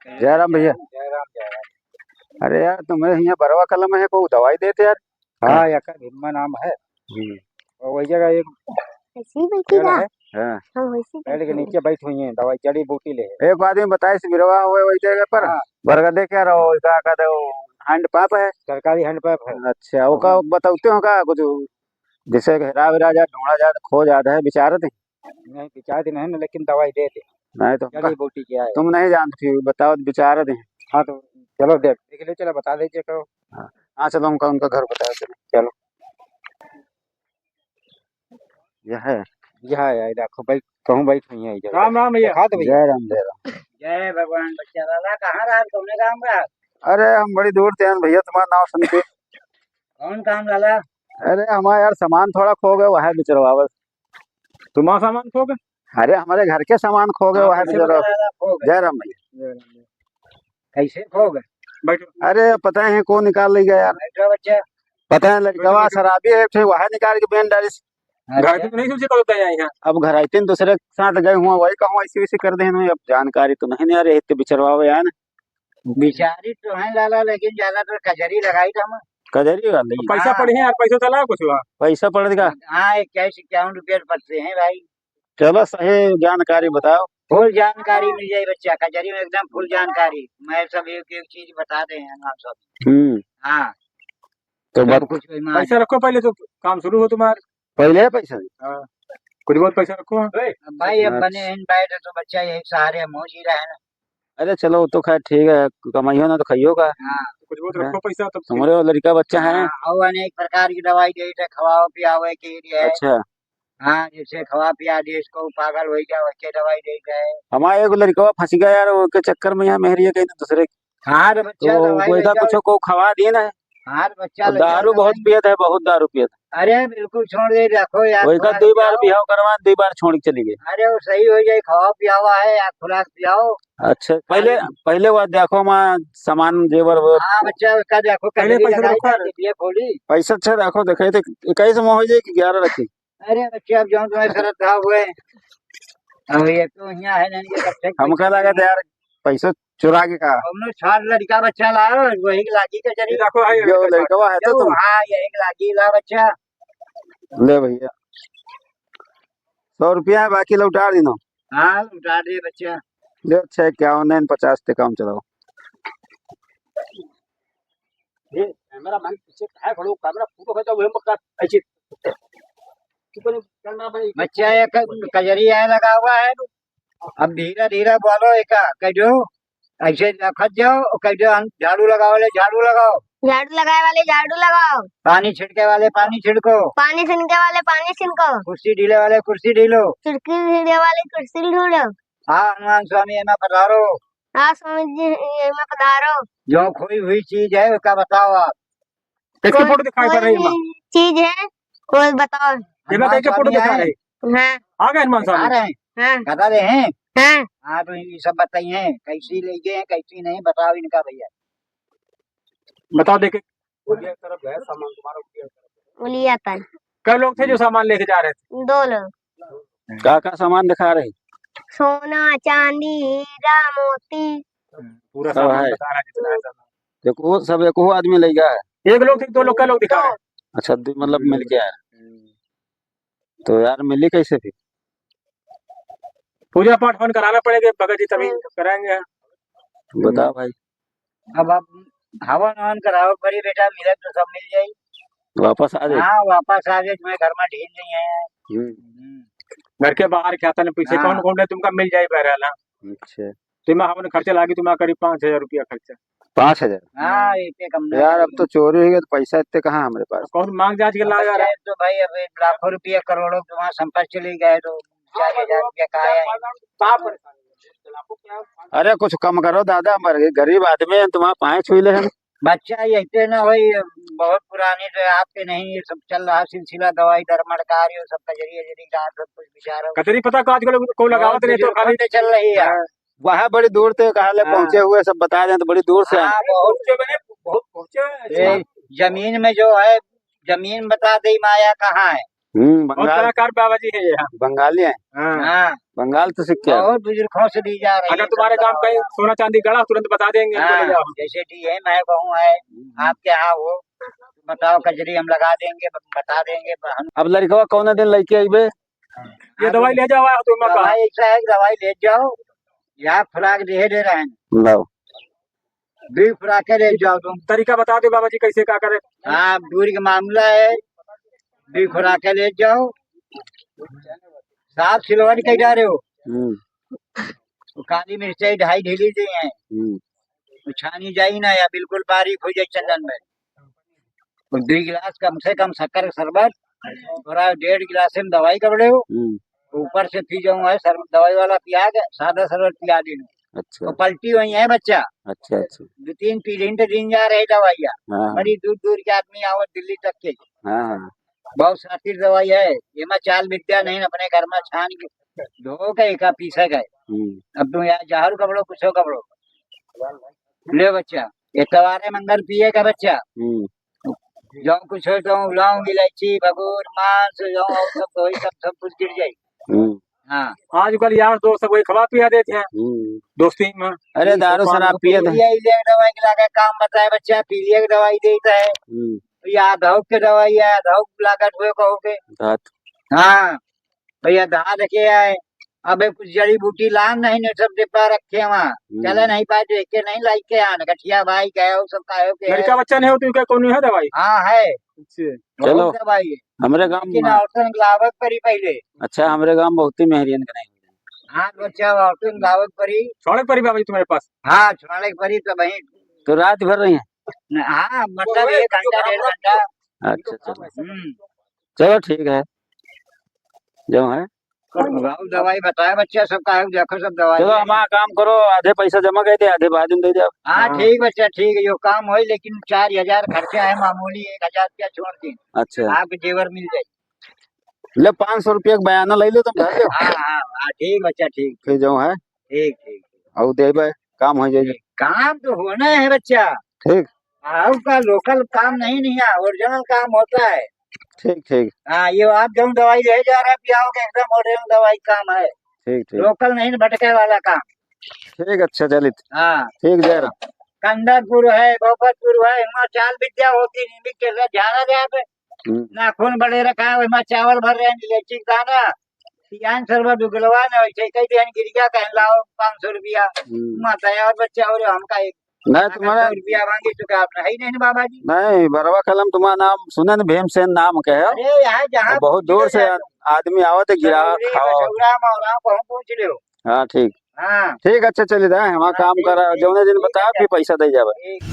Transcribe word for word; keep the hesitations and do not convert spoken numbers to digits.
जय राम भैया। जय राम, जय राम। अरे यार, तुम्हरे हियाँ बरवा कलम है, कोई दवाई देते यार। हाँ, हाँ। एकर भीमा नाम है। हम्म। और वही जगह एक ऐसे ही बैठी पेड़ का? है। हाँ। हाँ, वैसे ही पेड़ के बैठी नीचे बैठी हुई हैं, दवाई जड़ी बूटी ले। एक आदमी बताए से बिरवा हुए वही जगह पर। हाँ। बरगदे क्या रहो, का कहते हो, हैंड पंप है। सरकारी हैंड पंप है। अच्छा, ओका हाँ। बताते हो का कुछ, जैसे घेरा वेरा जा, ढूंढा जा, खो जाता है, बेचारे थे। नहीं, बेचारे नहीं ना, लेकिन दवाई दे दे। नहीं तो जड़ी बूटी क्या है? तुम नहीं जानते, फिर बताओ, बेचारे थे। हाँ, तो चलो देख, देख ले, चलो बता दे, चलो। हाँ, हाँ, चलो, उनका, उनका घर बताओ, चलो। चलो। यह है। यह है, यह देखो भाई, कहूँ बैठ हुई है इधर। राम राम भैया। दिखा दो भैया। जय राम, जय राम। जय भगवान, बच्चा लाला, कहाँ रहा, कौने गाँव रहा? अरे, हम बड़ी दूर थे भैया, तुम्हारा नाम सुन के। कौन काम लाला? अरे, हमारा यार सामान थोड़ा खो गया, वह बिचरवा बस। तुम्हारा सामान खो गया? अरे, हमारे घर के सामान खो गए, हाँ, वह कैसे बिचरवा। खो गए? जय राम भैया। जय राम भैया। कैसे खो गए? बैठो। अरे, पता है कौन निकाल ले गया यार। बैठो बच्चा। पता है, लड़कवा बैठो, बैठो। शराबी है, एक ठे वह निकाल के बेन डालिस। अच्छा। घर पे तो नहीं सोचे कब तक आए हैं। अब घर आते हैं, दूसरे के साथ गए हुआ, वही कहूँ ऐसी वैसी कर दे हैं, अब जानकारी तो नहीं, नहीं आ रही, इतने बिचरवावे यार। बिचारी तो हैं लाला, लेकिन ज्यादातर कजरी लगाई था हम। कजरी वाली? पैसा हाँ। पड़ी है यार, पैसा तो लाओ कुछ हुआ। पैसा पड़ देगा? हाँ, इक्कीस इक्यावन रुपये पड़ते हैं भाई। चलो, सही जानकारी बताओ। फुल जानकारी मिल जाई बच्चा, कचहरी में एकदम फुल जानकारी। मैं सब एक एक चीज बता दे हैं हम सब। हम्म। हाँ। तो सब बत- कुछ वही मान पैसा रखो पहले, तो काम शुरू हो तुम्हार। पहले है पैसा? हाँ। कुछ बहुत पैसा रखो, हाँ। अब भाई, अब अच्छा। बने हैं बैठ तो बच्चा यही सहारे हम हो जी रहे हैं ना। अरे चलो, वो तो खैर ठीक है, कमाइयो ना तो खाइयो का। हाँ। कुछ बहुत हाँ। रखो पैसा तब। तुम्हारे वो लड़का बच्चा है। हाँ, और अनेक प्रकार की दवाई दे दे, खवाओ पियाओ के लिए है। अच्छा। हाँ, जैसे खवा पिया दे इसको, पागल हो गया, वैसे दवाई दे जाए। हमारा एक लड़कवा फंस गया यार, ओके चक्कर में यहाँ मेहरिया कहीं दूसरे। हाँ रे बच्चा, तो दवाई कोई ले का जाओ। कुछ को खवा दिए ना। हाँ रे बच्चा, और ले जाओ दारू बहुत दवाई। पियत है, बहुत दारू पियत है। अरे बिल्कुल छोड़ दे, रखो यार, कोई का थोड़ा दो बार जाओ। बिहाव करवा, दो बार छोड़ के चली गई। अरे वो सही हो जाए, खवा पियावा है या खुराक पियाओ। अच्छा, पहले, हाँ। पहले वो देखो माँ सामान जेवर वो। हाँ बच्चा, उसका देखो, पहले कजरी पैसा लगाई रखो था, यार। देखिए खोली। पैसा अच्छा रखो, देखे तो इक्कीस में हो जाए कि ग्यारह रखी। अरे बच्चे, अब जौन तुम्हें शरत था हुए। अब ये तो यहाँ है नहीं, ये कब से हमका पैसा लगा था यार, पैसा चुरा के का? हमने सात लड़का बच्चा लाओ, वही लागी कचहरी। ये देखो, हाँ, ये जो देखो। लड़कवा है तो जो, तुम। हाँ, यही लागी ला बच्चा। ले भैया, सौ रुपया है, बाकी लौटा दीनो। हाँ, लौटा दे बच्चा। ले अच्छा, इक्यावन है, पचास ते काम चलाओ। ये कैमरा मैन पीछे काहे खड़ो? कैमरा फूटो है तो वही मत कर। ऐसे। तू कोने कैमरा मैन? बच्चा, ये क-, कजरी यहाँ लगा हुआ है। अब धीरे धीरे बोलो, एक कह दो, ऐसे रखत जाओ, और कह दो, "हम झाड़ू लगावे वाले झाड़ू लगाओ।" झाड़ू लगावे वाले झाड़ू लगाओ। पानी छिड़के वाले पानी छिड़को। पानी छिड़के वाले पानी छिड़को। कुर्सी ढीले वाले कुर्सी ढीलो। कुर्सी ढीले वाले कुर्सी ढीलो। हाँ, हनुमान स्वामी, एमा पधारो। हाँ, स्वामी जी, एमा पधारो। जो खोई हुई चीज है, उसका बताओ आप। किसकी कोई फोटो दिखाई पड़ रही है, माँ? चीज है, वो बताओ। ये बताइए, हनुमान फोटो स्वामी दिखा है। रहे हैं। हाँ। आ गए हनुमान स्वामी? आ रहे हैं। हाँ। गदा दे हैं। हाँ। हाँ, तो ये सब बताइए, कैसी ले गए हैं, कैसी नहीं, बताओ इनका भैया। बताओ, देखे। उलिया तरफ गए, सामान तुम्हारा उलिया तरफ। उलिया पर। कै लोग थे जो सामान लेके जा रहे थे? दो लोग। का का सामान दिखा रहे? सोना, चांदी, हीरा, मोती। पूरा सब सामान है। बता रहा है, जितना है सामान। देखो, सब एको आदमी ले गया है। एक लोग थे, दो लोग, कै लोग दिखा रहे? अच्छा, दो, मतलब, मिल गया है। हम्म। तो यार, मिली कैसे फिर? पूजा पाठ हवन कराना पड़ेगा भगत जी, तभी हम्म। कराएंगे। बताओ भाई। अब आप हवन हवन कराओ, बड़ी बेटा, मिले तो सब मिल जाई। वापस आ जाए। हाँ, वापस आ जाए, तुम्हें घर में ढील नहीं है। हम्म। हम्म। घर के बाहर क्या था ना, पीछे हाँ। कौन कौन है, तुमका मिल जाए बहरहाल, हाँ। अच्छा। तुम्हें हवन खर्चा लागी, तुम्हारा करीब पाँच हजार रुपया खर्चा। पाँच हजार? हाँ, हाँ। इतने कम नहीं यार, अब तो चोरी हो गई, तो पैसा इतने कहाँ हमारे पास? कौन मांग जांच के ला यार? तो भाई, अब लाखों रुपया, करोड़ों तुम्हारा संपत्ति चली गए, तो चार हजार रुपया कहाँ है? अरे, कुछ कम करो दादा, हम गरीब आदमी हैं, तुम्हारा पाँव छुई ले हम। बच्चा, ये इतने ना भाई, बहुत पुरानी तो आपके नहीं, ये सब चल रहा सिलसिला, दवाई दरमण कार्य, सब कजरी अजरी का, सब कुछ बिचारा। कजरी पता का आजकल को लगावत बहुत नहीं, तो बुजुर्ग खाली चल रही है। हाँ। वहाँ बड़ी दूर से कहा ले हाँ। पहुँचे हुए, सब बता दें तो बड़ी दूर से हाँ, आए। बहुत पहुँचे बने, बहुत पहुँचे हैं, ये अच्छा। जमीन में जो है, जमीन बता दे माया कहाँ है। हम्म, बहुत बंगाल। कलाकार बाबा जी हैं यहाँ। बंगाली हैं। हाँ। हाँ। बंगाल से सीख के आए। बहुत बुजुर्गों से दी जा रही है। अगर तुम्हारे गांव कहीं सोना चांदी गड़ा, तुरंत बता देंगे, इनको ले जाओ। जैसे डीएम है, कहूँ है, आपके यहाँ हो, बताओ, कजरी हम लगा देंगे, ब-, बता देंगे, ब-, हम अब लड़कवा कौने दिन लेके अइबे? ये दवाई ले जाओ, आप तुम का। दवाई ऐसा है कि दवाई ले जाओ, या खुराक दे दे रहे हैं। लाओ। दुई खुराके ले जाओ तुम। तरीका बता दो बाबा जी, कैसे का करे? हाँ, दूर के मामला है, दुई खुराके ले जाओ। साफ सिलवट के जा रहे हो। हम्म। वो काली मिर्चाई ढाई ढीली दी हैं। हम्म। वो छानी जाई ना या बिल्कुल बारीक हो जाए चंदन में। वो दुई गिलास कम से कम शक्कर के शरबत, थोड़ा डेढ़ गिलास में दवाई कर रहे हो। हम्म। ऊपर से पी जाऊँ है सर, दवाई वाला पिया के सादा शरबत पिया देनु। अच्छा। वो पलटी हुई है बच्चा। अच्छा, अच्छा। दो तीन पीढ़ी तो दिन जा रहे दवाइया। हाँ। बड़ी दूर दूर के आदमी आवत दिल्ली तक के। हाँ, हाँ। बहुत सातिर दवाई है, एमा चाल विद्या नहीं, अपने घर में छान के धो के एका पीसे गए। हम्म। अब तुम यहाँ जहर कपड़ो, कुछो कपड़ो। ले बच्चा, ये तवारे मंगल पिए का बच्चा। हम्म। जो कुछ हो तो लौंग, इलायची, बगुर, मांस, जो और सब वही सब, सब कुछ गिर जाई। हम्म। हाँ। आजकल यार दोस्त सब वही खवा पिया देते हैं। हम्म। दोस्ती में। अरे, यही दारू सब शराब मामला पिए थे। ये ले दवाई के लागे काम बताए बच्चा, पीलिया के दवाई देता है। हम्म। या धौक के दवाई है, धौक लागत हुए कहो के। धात। हाँ, भैया धात के आए, अबे कुछ जड़ी बूटी लान नहीं ने सब डिब्बा रखे वहाँ। हम्म। चले नहीं पाए तो एके नहीं लाई के आन, गठिया भाई गए हो सब काहे के लड़का है। बच्चा नहीं हो तो इनका कौन है दवाई? हाँ है। अच्छा। बहुत चलो, दवाई है। हमरे गाँव लेकिन में औरतन के लावक परी पहले। अच्छा, हमरे गाँव में बहुते मेहरियन के नहीं। हाँ बच्चा, औरतन के लावक परी। छोड़े परी बाबा जी तुम्हारे पास? हाँ, छोड़े परी तो वहीं। तो रात भर रही हैं? न, हाँ, मतलब एक घंटा, डेढ़ घंटा। अच्छा, चलो। हम्म। चलो, ठीक है, जो है। बाबू दवाई बताए बच्चा सब का है, देखो सब दवाई चलो, है। हमारा काम करो, आधे पैसा जमा कर दे, आधे बाद में दे दे। हाँ, हाँ। ठीक बच्चा, ठीक है, यो काम होई, लेकिन चार हजार खर्चा है मामूली, एक हजार रुपया छोड़ के। अच्छा। आपके जेवर मिल जाए। ले, पाँच सौ रुपया के बयाना ले लो, तुम घर ले। हाँ, हाँ, हाँ, ठीक बच्चा, ठीक। फिर जो है। ठीक, ठीक। और देबे, काम हो जाई। काम तो होना है बच्चा। ठीक। आपका लोकल काम नहीं, नहीं है, ओरिजिनल काम होता है। ठीक, ठीक। हाँ, ये आप जो दवाई ले जा रहे हैं, पियाओगे, एकदम ओरिजिनल दवाई काम है। ठीक, ठीक। लोकल नहीं, भटके वाला काम। ठीक, अच्छा, चलित। हाँ। ठीक, जय राम। कंदरपुर है, गोपालपुर है, वहाँ चाल विद्या होती, नहीं भी चल रहा, जा रहा है आप। हम्म। नाखून बड़े रखा है, वहाँ चावल भर रहे हैं, इलायची का दाना, पियान शरबत उगलवा ना, वैसे कई दिन गिरिया कहन लाओ पाँच सौ रुपया। हम्म। माता है और बच्चा और हमका एक नहीं, तुम्हारा सौ रुपया मांगे तो क्या आप नहीं, नहीं बाबा जी। नहीं, बरवा कलम तुम्हारा नाम सुने न, भीमसेन नाम के है। अरे यहाँ जहाँ तो बहुत दूर से आ-, आदमी आवत है, गिराक खाओ। मौरा, मौरा, कहूँ पूछ लियो। हाँ, ठीक। हाँ। ठीक, अच्छा, चली जाए, हमारा हाँ, काम ठीक, करा, ठीक, जौने दिन ठीक बता, है। फिर पैसा दे जावे। ठीक।